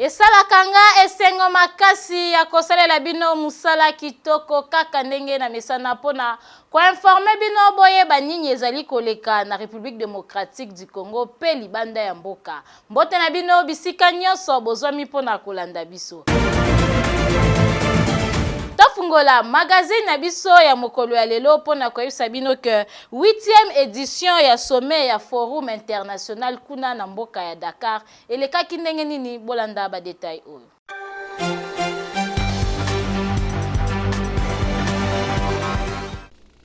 Esalaka nga esengo makasi ya kosalela bino musala kitoko kaka ndenge na mesana pona ko informer bino boyeba nini ezali koleka na Republique Democratique du Congo pe libanda ya mboka. Mbote na bino bisika nionso bozwami pona kolanda biso. Tofungola magazine na biso ya mokolo ya lelo pona koyebisa bino que huitième edition ya sommet ya forum international kuna na mboka ya Dakar Elekaki ndenge nini? Bolanda ba details oyo.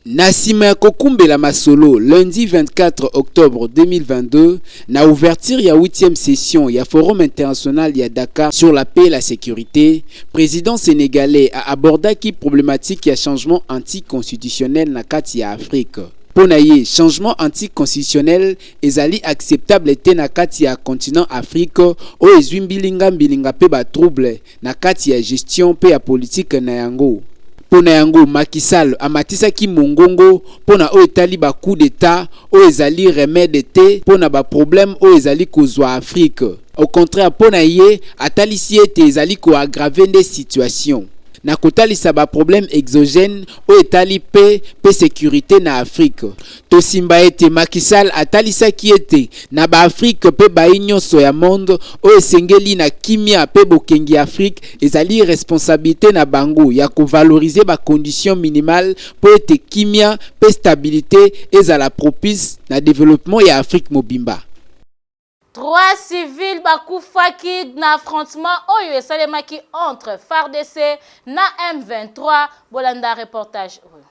Na sima ya kokumbela masolo lundi 24 octobre 2022 na ouverture ya huitième session ya Forum international ya Dakar sur la paix et la securite, president senegalais a abordaki problematique ya changement anticonstitutionnel na kati ya Afrique. Mpo na ye, changement anticonstitutionnel ezali acceptable te na kati ya continent Afrique oyo ezwi mbilinga mbilinga mpe ba troubles na kati ya gestion mpe ya politique na yango. Mpo na yango, Macky Sall amatisaki mongongo mpo na oyo etali ba coups d'etat oyo ezali remede te mpo na ba problèmes oyo ezali kozua Afrique. Au contraire, mpo na ye, atalisi ete ezali ko aggraver nde situation na kotalisa ba problèmes exogènes oyo etali paix mpe securite na Afrique. Tosimba ete Macky Sall atalisaki ete na ba Afrique mpe bayi nionso ya monde oyo esengeli na kimia mpe bokengi ya Afrique ezali responsabilite na bango ya ko valoriser ba conditions minimales mpo ete kimia mpe stabilite ezala propice na developpement ya Afrique mobimba. Trois civils bakufaki na affrontement oyo esalemaki entre fardc na M23. Bolanda reportage oyo.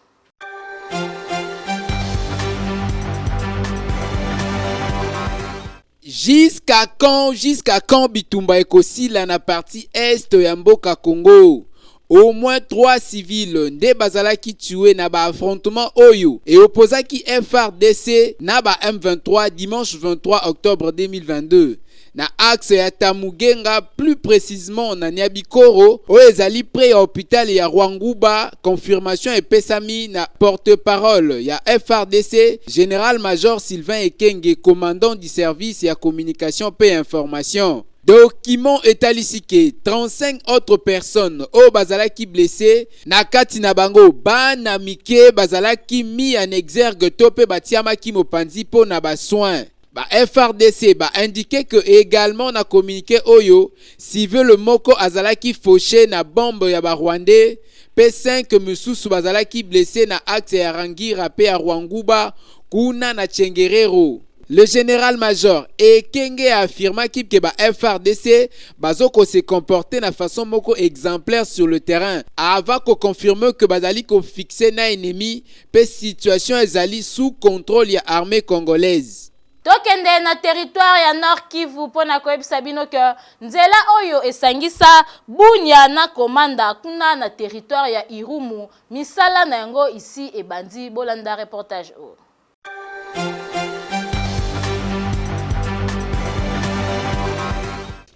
Jusqu'à quand, jusqu'à quand bitumba ekosila na partie est ya mboka Congo? Au moins 3 civils nde bazalaki tuer na ba affrontements oyo e opposaki FARDC na ba M23 dimanche 23 octobre 2022 na axe ya Tamugenga plus precisement na Nyabikoro oyo ezali près ya hopital ya Rwanguba. Confirmation epesami na porte-parole ya FARDC General Major Sylvain Ekenge, commandant du service ya communication pe information. Document etalisi ke 35 autres personnes oyo bazalaki blesses, na kati na bango bana mike, bazalaki mis en exergue to mpe batiamaki mopanzi mpo na ba soins. Ba FARDC ba indiquer que egalement na communique oyo, civil moko azalaki fauche na bombe ya ba Rwandais mpe 5 misusu bazalaki blesses na axe ya Rangira mpe ya Rwanguba kuna na Tchengerero. Le general major Ekenge a affirmaki que ba FARDC bazo ko se comporter na façon moko exemplaire sur le terrain avant ko confirmer que bazali ko fixer na ennemi pe situation ezali sous controle ya armee congolaise. Tokende na territoire ya Nord Kivu mpo na koyebisa bino que nzela oyo esangisa Bunia na Komanda kuna na territoire ya Irumu misala na yango isi ebandi. Bolanda reportage oyo.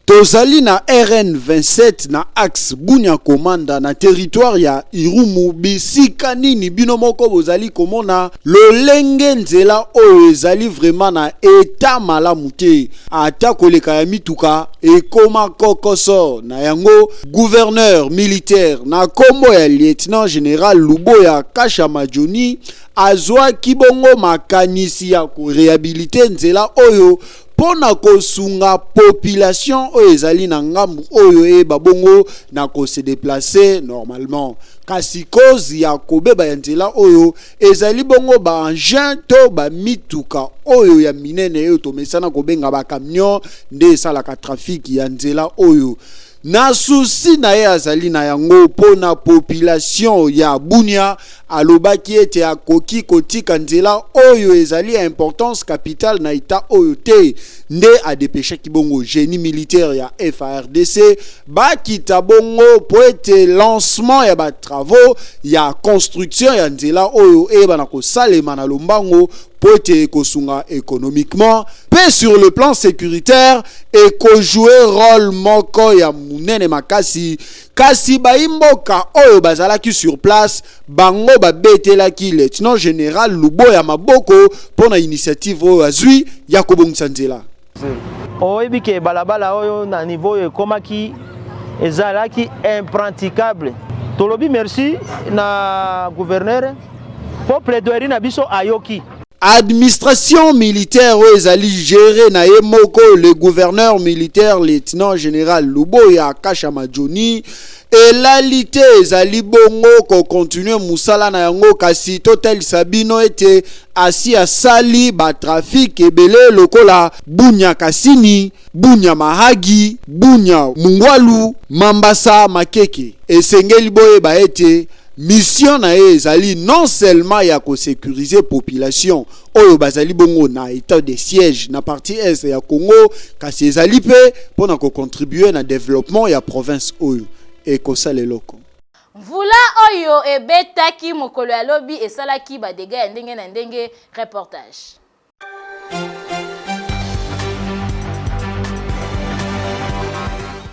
Tozali na RN 27 na axe Bunia-Komanda na territoire ya Irumu bisika nini bino moko bozali komona lolenge nzela oyo ezali vraiment na etat malamu te ata koleka ya mituka ekoma kokoso na yango gouverneur militaire na kombo ya lieutenant general Luboya Kashama Johnny Azwaki bongo makanisi ya ko rehabiliter nzela oyo mpo na kosunga population oyo ezali na ngambu oyo eyeba bongo na ko se deplacer normalement. Kasi cause ya kobeba ya nzela oyo ezali bongo ba engins to ba mituka oyo ya minene oyo tomesana kobenga ba camions nde esalaka trafic ya nzela oyo. Na souci na ye azali na yango mpo na population ya Bunia, Alobaki ete akoki kotika nzela oyo ezali ya importance capitale na etat oyo te, nde a depechaki bongo genie militaire ya FARDC bakita bongo mpo ete lancement ya ba travaux ya construction ya nzela oyo eyebana kosalema na lombango mpo ete ekosunga economiquement mpe sur le plan securitaire ekojouer role moko ya monene makasi. Kasi bayi mboka oyo bazalaki sur place bango babetelaki Lieutenant General Luboya maboko mpo na initiative oyo azwi ya kobongisa nzela. Oyebi ke balabala oyo na niveau oyo ekomaki ezalaki impraticable. Tolobi merci na gouverneur po plaidoirie na biso ayoki. Administration militaire oyo ezali gérée na ye moko le gouverneur militaire lieutenant général Luboya Kashama Johnny elali te, ezali bongo kocontinuer mosala na yango. Kasi totalisa bino ete asi asali batrafic ebele lokola Bunia Kasini, Bunia Mahagi, Bunia Mungwalu, Mambasa Makeke. Esengeli boyeba ete mission na ye ezali non seulement ya kosécuriser population oyo bazali bongo na état de siège na partie est ya Congo, kasi ezali mpe mpona kocontribuer na développement ya province oyo ekosala eloko. Mvula oyo ebetaki mokolo ya lobi esalaki badégâts ya ndenge na ndenge. Reportage.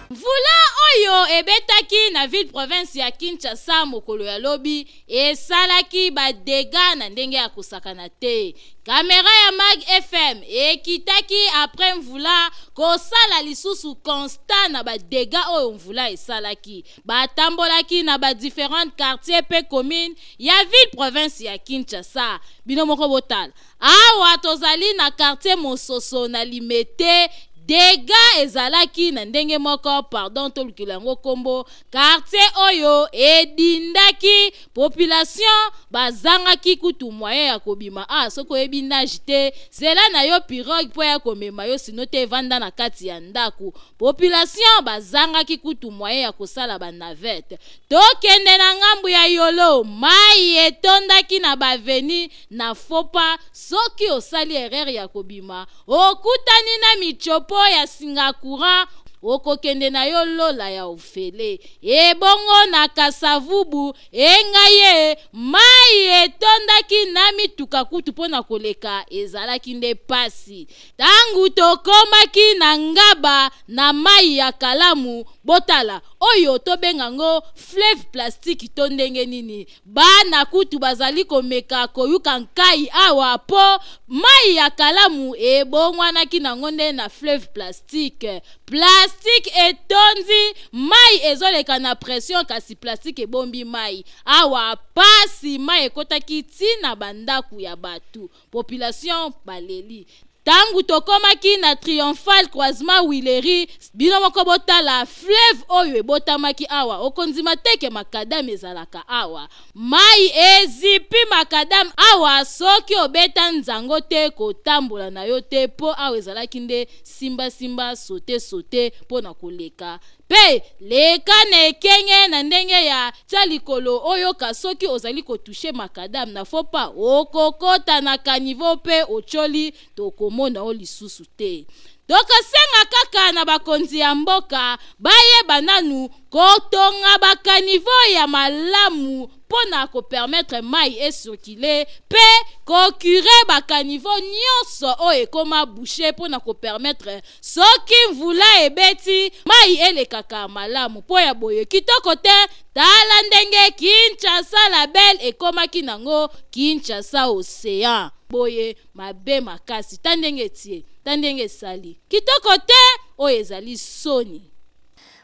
Mvula oyo ebetaki na ville province ya Kinshasa mokolo ya lobi esalaki badégâts na ndenge ya kosakana te. Kamera ya Mag FM ekitaki après mvula kosala lisusu constat na badégâts oyo mvula esalaki. Batambolaki na badifférentes quartiers mpe commune ya ville province ya Kinshasa. Bino moko botala awa, tozali na quartier Mososo na Limete. Dégâts ezalaki na ndenge moko, pardon, tolukela yango nkombo. Quartier oyo edindaki, population bazangaki kutu moyen ya kobima. A soki oyebi nage te, zela na yo pirogue mpo ya komema yo, sinon te evanda na kati ya ndako. Population bazangaki kutu moyen ya kosala banavette. Tokende na ngambu ya Yolo, mai etondaki na baavenues na fopa. Soki osali erreur ya kobima, okutani na mitsopo ya singa courant, okokende na yo lola ya ofele. Ebongo na Kasavubu, engai ye mai etondaki na mituka, kutu mpo na koleka ezalaki nde pasi. Ntango tokomaki na Ngaba na mai ya Kalamu, botala oyo tobenga ngo fleuve plastique to ndenge nini. Bana kutu bazali komeka koyuka nkai awa mpo mai ya Kalamu ebongwanaki nango nde na fleuve plastique. Plastique etondi mai, ezoleka na pression, kasi plastique ebombi mai awa. Pasi, mai ekɔtaki ntina bandako ya bato, population baleli. Ntango tokomaki na Triomphal, croisement Huilerie, bino moko botala fleuve oyo ebotamaki awa. Okondima teke macadam ezalaka awa, mai ezipi macadam awa. Soki obeta nzango te, kotambola na yo te, mpo awa ezalaki nde simbasimba, sote sote mpo na koleka. Mpe leka na ekenge na ndenge ya tia likolo, oyoka soki ozali kotoucher macadam na faut pas, okokota na caniveau mpe otyoli, tokomona o lisusu te. Tokosenga kaka na bakonzi ya mboka bayeba nanu kotonga bacaniveaux ya malamu mpo na kopermettre mai ecirculer, mpe kocurer bacaniveaux nyonso oyo ekóma bouché, mpo na kopermettre soki mvula ebeti, mai elekaka malamu. Mpo ya boye kitoko te. Tala ndenge Kinshasa la belle ekómaki nango Kinshasa océan. Boye mabe makasi. Ta ndenge etie, ta ndenge esali, kitoko te. Oyo ezali soni.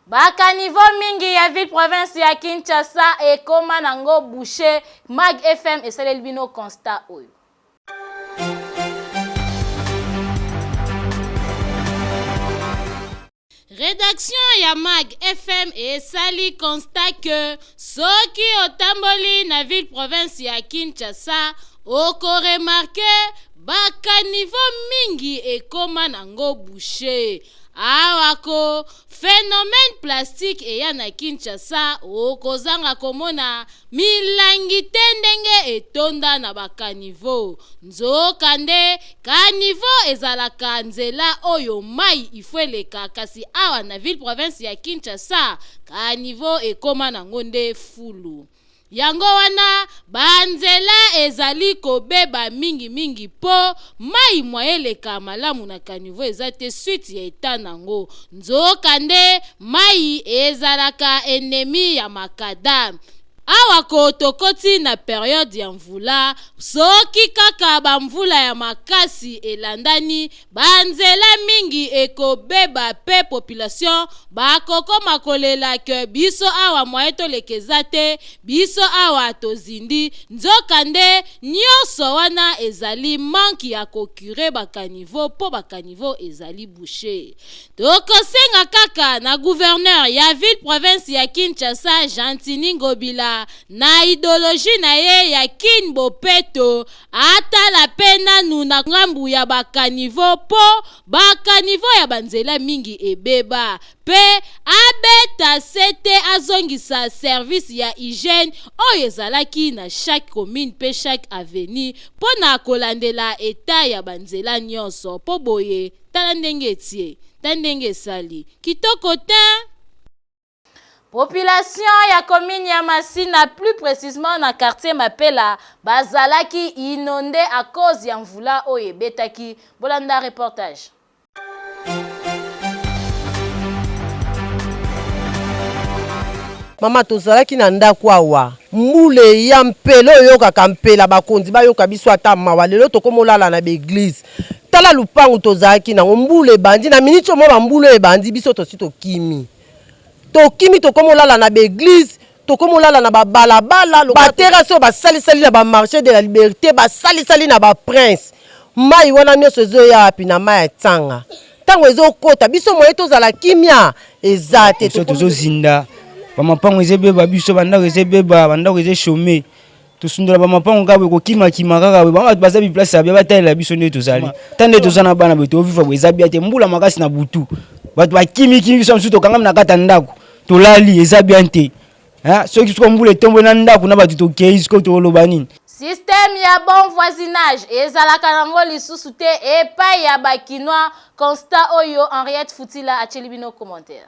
Bacaniveaux mingi ya ville province ya Kinshasa ekóma nango bouché. Mag FM esaleli bino constat oyo. Rédaction ya Mag FM esali constat ke soki otamboli na ville province ya Kinshasa, okoremarquer bacaniveaux mingi ekóma nango bouché. Awa ko phénomène plastique eya na Kinshasa, okozanga komona milangi te ndenge etonda na bacaniveaux. Nzokande caniveau ezalaka nzela oyo mai ifo eleka, kasi awa na ville province ya Kinshasa, caniveau ekóma nango nde fulu. Yango wana banzela ezali kobeba mingimingi, mpo mai mwa eleka malamu na caniveau eza te, suite ya eta nango. Nzokande mai ezalaka ennemi ya macadam. Awa ko tokoti na periode ya mvula, soki kaka ba mvula ya makasi elandani, ba nzela mingi ekobeba pe population bakokoma kolela que biso awa moyen toleka eza te, biso awa tozindi, nzoka nde nionso wana ezali manque ya ko curer ba caniveaux po ba caniveaux ezali boucher. Tokosenga kaka na gouverneur ya ville province ya Kinshasa Gentiny Ngobila na idologie na ye ya Kin bopeto atala pe nanu na ngambu ya ba caniveaux po ba caniveaux ya ba nzela mingi ebeba pe abeta sete azongisa service ya hygiène oyo ezalaki na chaque commune pe chaque avenue po na kolandela etat ya ba nzela nionso po boye Tala ndenge etie, ta ndenge esali. Kitoko tein! Population ya commune ya Masina plus precisement na quartier Mapela bazalaki inonde à cause ya mvula oyo ebetaki. Bolanda reportage. Mama tozalaki na ndako awa mbula eya mpela oyokaka mpela bakonzi bayoka biso ata mawa lelo tokomolala na baeglise Tala lupangu tozalaki nango mbula ebandi na minute oyo mwa ba mbula oyo ebandi biso tosi tokimi tokimi tokomi olala na ba eglise tokomi olala na ba balabala ba terrasse oyo basalisali na ba marche de la liberte basalisali na ba prince mai wana nyonso ezoya wapi na mai ya tsanga ntango ezokota biso moye tozala kimia eza te biso tozozinda bamapango ezebeba biso bandako ezebeba bandako ezechome Tosundola ba mapango kaka boye kokimakima kaka boye bango bato baza biplace ya bia batalela biso nde tozali ta nde toza na bana boye toviva boye eza bia te mbula makasi na butu bato bakimikimi biso mosusu tokangami na kati ya ndako tolali eza bien te soki soko mbula etomboli na ndako na bato tokei sikoyo tokoloba nini Système ya bon voisinage ezalaka nango lisusu te epai ya ba kinois, constat oyo Henriette Futila atieli bino commentaire.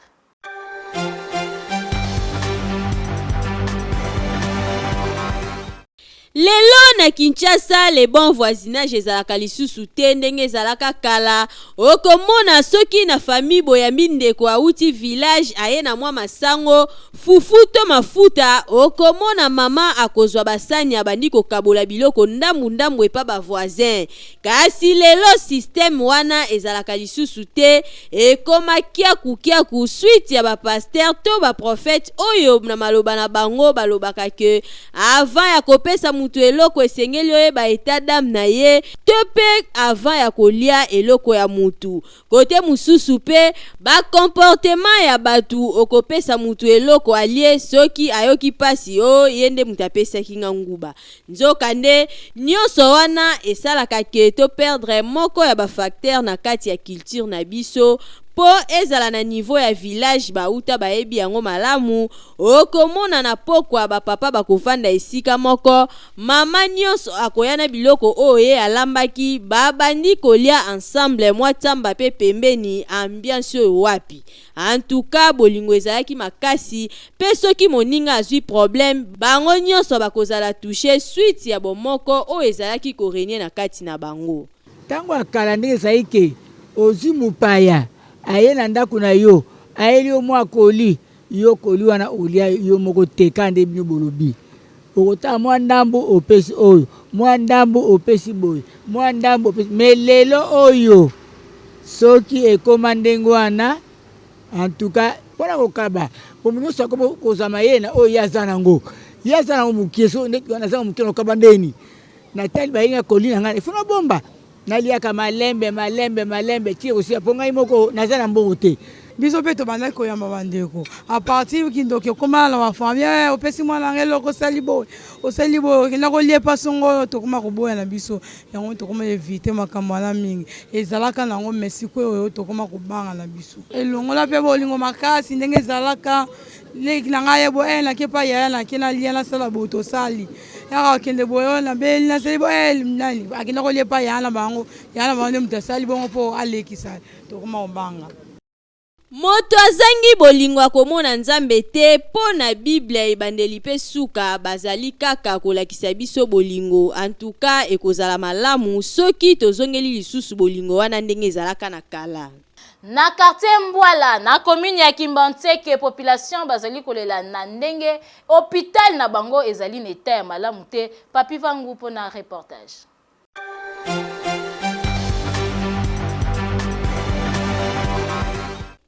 Lelo na Kinshasa le bon voisinage ezalaka lisusu te ndenge ezalaka kala. Okomona soki na famille boyambi ndeko awuti village aye na mwa masango, fufu to mafuta, okomona mama akozwa basani abandi kokabola biloko ndambu ndambu epa ba voisins. Kasi lelo système wana ezalaka lisusu te, ekoma kiaku kiaku suite ya ba pasteurs to ba prophètes oyo na maloba na bango balobaka que avant ya kopesa mutu eloko esengeli oyeba etat d'ame na ye to pe avant ya kolia eloko ya mutu. Cote mususu pe ba comportement ya batu okopesa mutu eloko alie soki ayoki pasi oh ye nde mutu apesaki nga nguba Nzoka nde, nionso wana esalaka que to perdre moko ya ba facteurs na kati ya culture na biso mpo ezala na niveau ya village bawuta bayebi yango malamu, okomona na pokwa ba papa bakovanda esika moko, mama nionso akoya na biloko oyo ye alambaki, babandi kolia ensemble mwa tsamba mpe pembeni, ambiance oyo wapi? En tout cas bolingo ezalaki makasi pe soki moninga azui problème bango nionso bakozala touche suite ya bomoko oyo ezalaki ko regner na kati na bango. Tango ya kala ndenge ezalaki ke ozui mopaya aye na ndako na yo ayeli yo mua colis yo colis wana olia yo moko te kaka nde bino bolobi okotala mua ndambu opesi oyo mua ndambu opesi boye mua ndambu opesi mais lelo oyo Soki ekoma ndenge wana en tout cas pona kokaba po moto nionso akoma kozwa mayele na oyo ye aza nango ye aza nango mukie soki ndeti naza na mukie nakokaba ndeni natali baye nga colis na nga il faut nabomba naliaka malembe malembe malembe ti ekosila po ngai moko naza na mbongo te. Biso pe tobandaki koyamba ba ndeko a partir kindoki ekoma na ba famille eh opesi mwana nga eloko osali boye osali boye okenda kolia epa songolo tokoma koboya na biso Yango tokoma eviter makambo wana mingi. Ezalaka na yango mais sikoyo tokoma kobanga na biso. Elongola pe bolingo makasi ndenge ezalaka leki na ngai aye boye eh nake epai yaya nake nalia nasala boye tosali yaka kokende boye oyo nabeli nasali boye eh nani akenda kolia epai yaya na bango yaya na bango nde moto asali bongo po alekisa tokoma kobanga. Moto azangi bolingo akomona Nzambe te po na Biblia ebandeli pe suka bazali kaka kolakisa biso bolingo en tout cas ekozala malamu soki tozongeli lisusu bolingo wana ndenge ezalaka na kala. Na quartier Mbwala, na commune ya Kimbanseke, population bazali kolela na ndenge hopital na bango ezali na etat ya malamu te. Papy Vangu pona reportage.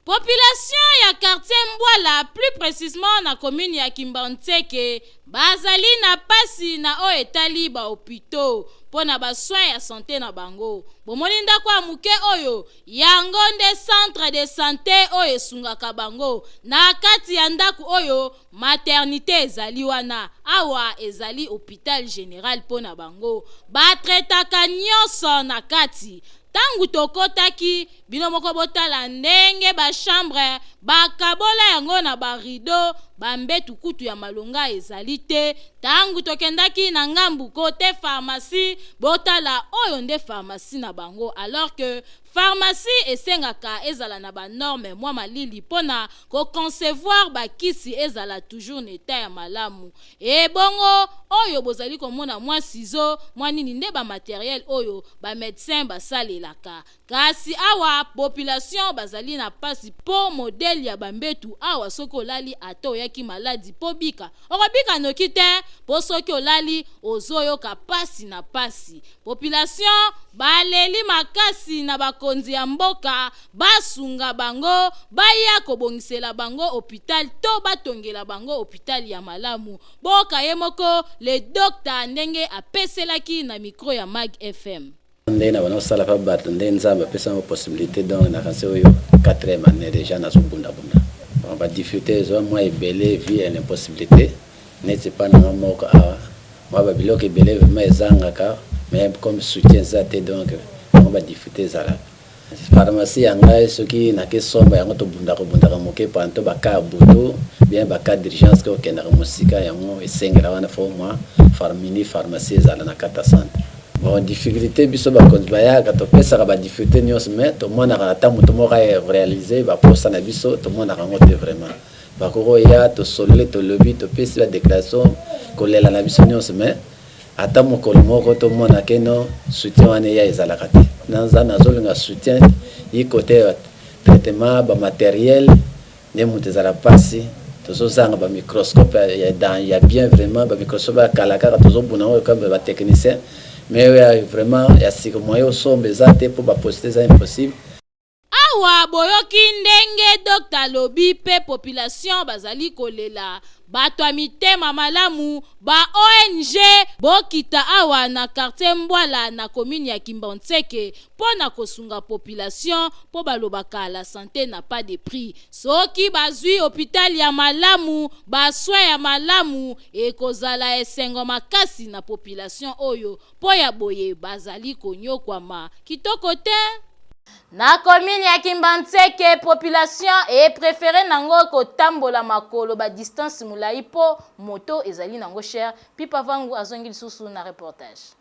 Population ya quartier Mbwala, plus precisement na commune ya Kimbanseke, bazali na pasi na oyo etali ba hopitaux mpo na ba soins ya sante na bango. Bomoni ndako ya moke oyo? Yango nde centre de sante oyo esungaka bango. Na kati ya ndako oyo, maternite ezali wana. Awa ezali hopital general mpo na bango. Ba traitaka nionso na kati. Tango tokotaki, bino moko botala ndenge ba chambres bakabola yango na ba rideaux, ba mbetu kutu ya malonga ezali te. Tango tokendaki na ngambu cote pharmacie, botala oyo nde pharmacie na bango alors que pharmacie esengaka ezala na ba normes mwa malili pona ko concevoir ba kisi ezala toujours na etat ya malamu. Ebongo oyo bozali komona mwa ciseaux, mwa nini nde ba materiels oyo ba medecins basalelaka. Kasi awa population bazali na pasi po modèle ya ba mbetu awa soki olali ata oyaki maladi po obika okobika noki te po soki olali ozoyoka pasi na pasi. Population baleli makasi na bakonzi ya mboka basunga bango baya kobongisela bango hopital to batongela bango hopital ya malamu. Boyoka ye moko le docta ndenge apeselaki na micro ya Mag FM. Ndenge na banda kosala pa bato nde Nzambe apesa nga possibilite donc nakanisi oyo quatrième annee dejà nazo bunda bunda bon ba difficultes ezo mwa ebele vu ya l'impossibilite neti epa na nga moko awa mwa ba biloko ebele vraiment ezangaka mais comme soutien eza te donc yango ba difficultes ezalaka. Pharmacie ya ngai soki nake somba yango tobundaka bundaka moke panto ba cas ya butu bien ba cas d'urgence ke okendaka mosika yango esengela wana faut mwa mini pharmacie ezala na kati ya centre. Bon difficulté biso bakonzi bayaka topesaka ba difficulté nionso mais tomonaka ata moto moko aye realiser ba posa na biso tomonaka yango te vraiment bakoki koya tosololi tolobi topesi ba declaration kolela na biso nionso mais Ata mokolo moko to mona ke no soutien wana eya ezalaka te. Naza nazo linga soutien yi cote ya traitement ba materiel nde mutu ezala pasi tozo zanga ba microscope ya ya bien vraiment ba microscope ya kala kaka tozo buna oyo comme ba technicien mais oyo ya vraiment ya sika moyen osomba eza te po ba poste eza impossible. Awa boyoki ndenge docta alobi pe population bazali kolela bato ya mitema malamu ba ong bokita awa na quartier Mbwala na commune ya Kimbanseke po na kosunga population po balobaka la sante n'a pas de prix soki bazui hopital ya malamu ba soins ya malamu ekozala esengo makasi na population oyo po ya boye bazali konyokwama kitoko te. Na commune ya Kimbanseke, population e preferer nango kotambola makolo ba distance mulayi po moto ezali nango cher. Pipa Vangu azongi lisusu na reportage.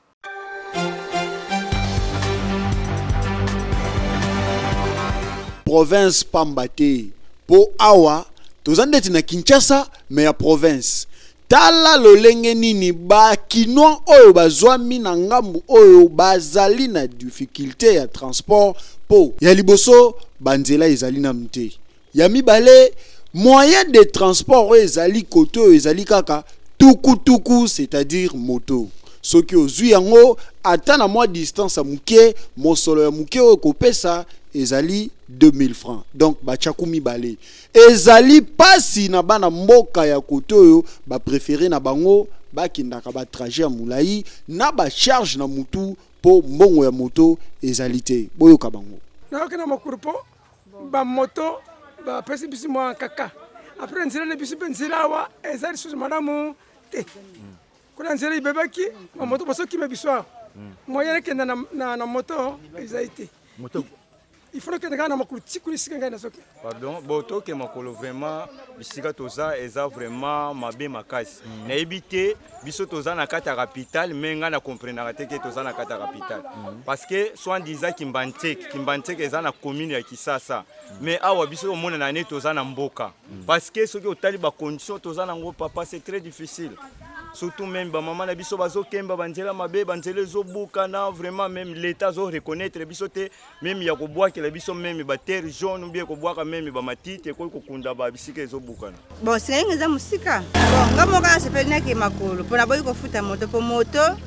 Province pamba te po awa toza ndeti na Kinshasa mais ya province. Tala lolenge nini ba kinois oyo bazwami na ngambu oyo bazali na difficulte ya transport po ya liboso ba nzela ezali nanu te, ya mibale moyen de transport oyo ezali kote oyo ezali kaka tuku tuku c'est-à-dire moto. Soki ozwi yango ata na mwa distance ya moke, mosolo ya moke oyo okopesa ezali 2000 francs donc ba tshaku mibale. Ezali pasi na bana mboka ya kote oyo ba prefere na bango bakendaka ba trajet ya mulayi na ba charge na mutu po mbongo ya moto ezali te. Boyoka bango. Nayoki na mokulu po ba moto bapesi biso mwa kaka apres nzela na biso mpe nzela awa eza lisusu malamu te kuna nzela ebebaki ba moto bazokima biso awa moyen ekenda na moto ezali te. Il faut nakende kaka na makolo ti kuna esika ngai nazokende. Pardon, bo toke makolo vraiment bisika toza eza vraiment mabe makasi. Mm. Nayebi te biso toza na kati ya capitale mais ngai na comprenaka te ke toza na kati ya capitale. Mm. Parce que soit disant Kimbanseke, Kimbanseke eza na commune ya Kisasa. Mm. Mais awa biso omonana ne toza na mboka. Mm. Parce que soki otali ba conditions toza nango papa c'est très difficile. Surtout meme ba mama na biso bazokemba banzela mabe, banzela ezobukana vraiment, meme l'État azo reconnaître biso te, meme ya kobwakela biso meme ba terre jaune ou bien kobwaka meme ba matiti ekoki kokunda ba bisika ezobukana. Bon, singa eza mosika. Bon, nga moko nasepeli nake makolo mpo naboyi kofuta moto mpo moto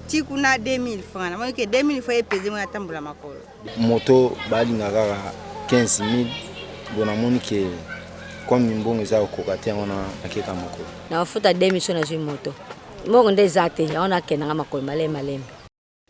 ti kuna 2000 francs, namoni ke 2000 francs epeze ngo natambola makolo. Moto balinga kaka 15000 bon, namoni ke comme mbongo eza kokoka te, yango nakeka makolo. Nakofuta 2000 so nazwi moto, mbongo nde eza te, yango nakendanga makolo malemi malemi.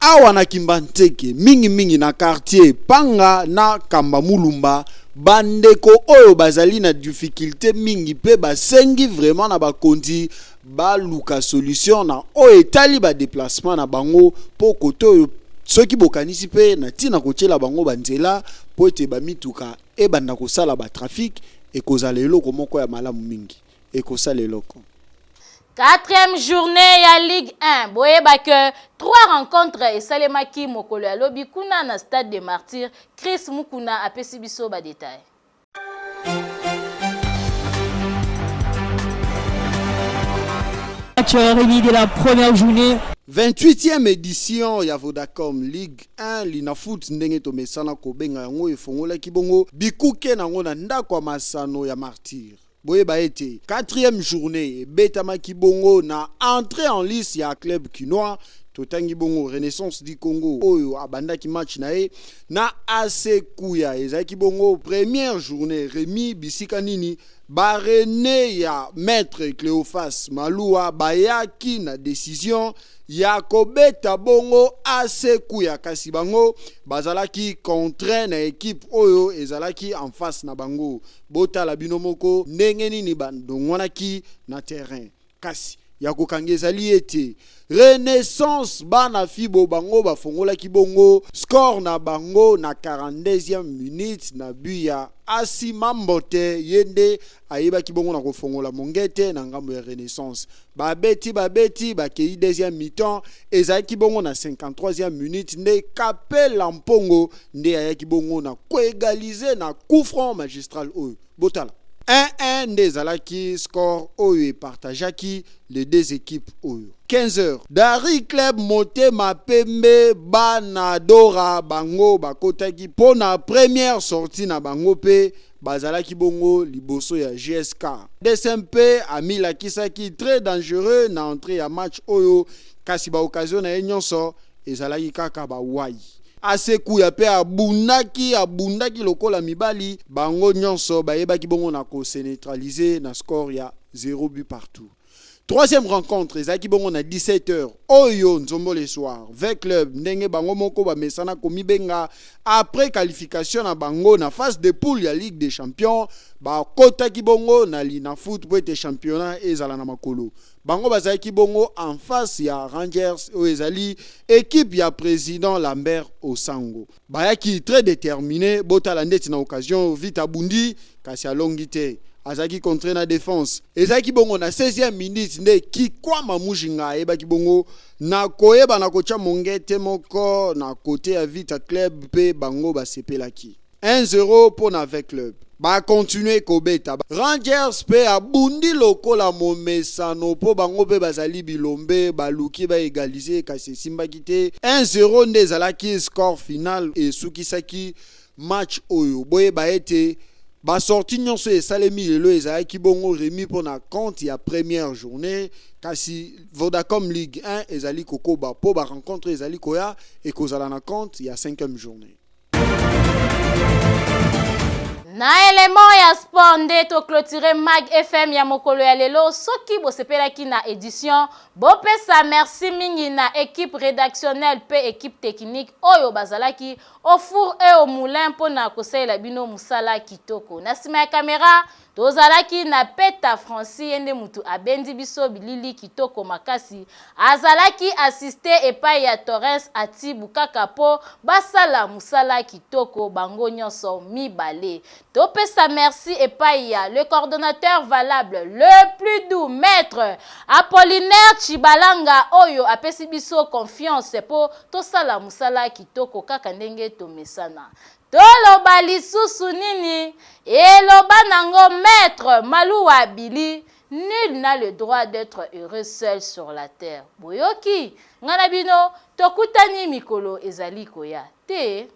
Awa na Kimbanseke, mingimingi na quartier Panga na Kamba Mulumba, bandeko oyo bazali na difficulte mingi mpe basengi vraiment na bakonzi baluka solution na oyo etali ba deplacement na bango, mpo kote oyo soki bokanisi mpe na ntina kotiela bango banzela mpo ete bamituka ebanda kosala ba trafic, ekozala eloko moko ya malamu mingi, ekosala eloko. Quatrième journée ya Ligue 1, boyeba que trois rencontres esalemaki mokolo ya lobi kuna na Stade des Martyrs. Chris Mukuna apesi biso ba détails. Match remis de la première journée. 28e édition ya Vodacom Ligue 1 Linafoot, ndenge tomesana kobenga yango, efongolaki bongo bikuke nango na ndako ya masano ya Martyr. Boyeba ete 4e journée ebetamaki bongo na entrée en lice ya club kinois. Totangi bongo Renaissance du Congo oyo abandaki match na ye na AC Kuya. Ezalaki bongo première journée remis, bisika nini barene ya maître Cléophas Malua bayaki na décision ya kobeta bongo AC Kuya, kasi bango bazalaki contraint na équipe oyo ezalaki en face na bango. Botala bino moko ndenge nini bandongwanaki na terrain. Kasi ya kokanga ezali ete Renaissance, bana Fibo, bango bafongolaki bongo score na bango na 42e minute na but ya Asima Mbote. Ye nde ayebaki bongo na kofongola mongete na ngambo ya Renaissance. Babeti, babeti, bakei deuxième mi-temps. Ezalaki bongo na 53e minute nde Kapela Mpongo nde ayaki bongo na koégaliser na coup franc magistral oyo. Botala, 1-1 nde ezalaki score oyo epartageaki les deux équipes oyo. 15 heures, Dari Club Motema Pembe, bana Dora, bango bakotaki mpo na première sortie na bango mpe bazalaki bongo liboso ya GSK. DSMP amilakisaki très dangereux na entrée ya match oyo, kasi baoccasion na ye nyonso ezalaki kaka bawai. Asekuya mpe abundaki, abundaki lokola mibali. Bango nyonso bayebaki bongo na kose neutraliser na score ya 0 but partout. Troisième rencontre ezalaki bongo na 17h oyo nzombo le soir. V Club, ndenge bango moko bamesana komibenga après qualification na bango na phase de poule ya Ligue des Champions, bakotaki bongo na Linafoot po ete championnat ezala na makolo. Bango bazalaki bongo en face ya Rangers oyo ezali équipe ya président Lambert Osango. Bayaki très déterminé. Botala ndeti na occasion Vita abundi kasi alongi te, azalaki contre na défense. Ezalaki bongo na 16e minute nde Kikwama Mujinga ayebaki bongo na koyeba na kotya mongete moko na kote ya Vita Club mpe bango basepelaki 1-0 mpo na V Club. Bakontinue kobeta, Rangers mpe abundi lokola momesano mpo bango mpe bazali bilombe, baluki baégaliser kasi esimbaki te. 1-0 nde ezalaki score final esukisaki match oyo. Boyeba ete basortie nyonso esalemi lelo ezalaki bongo remis mpo na compte ya première journée, kasi Vodacom Ligue 1 ezali kokoba mpo barencontre ezali koya ekozala na compte ya 5e journée. Na élément ya sport nde toclôturer Mag FM ya mokolo ya lelo. Soki bosepelaki na édition, bopesa merci mingi na équipe rédactionnelle mpe équipe technique oyo bazalaki au four et au moulin mpona kosalela bino mosala kitoko. Na nsima ya kamera tozalaki na Peta Francis, ye nde mutu abendi biso bilili kitoko makasi. Azalaki assisté epai ya Torres Atibu kaka mpo basala mosala kitoko bango nyonso mibale. Topesa merci epai ya le coordonnateur valable, le plus doux maître Apollinaire Chibalanga oyo apesi biso confiance mpo tosala mosala kitoko kaka ndenge tomesana. Toloba lisusu nini? Eloba nango maître Maluwa Bili. Nul n'a le droit d'etre heureux seul sur la terre. Boyoki? Nga na bino tokutani mikolo ezali koya. Te.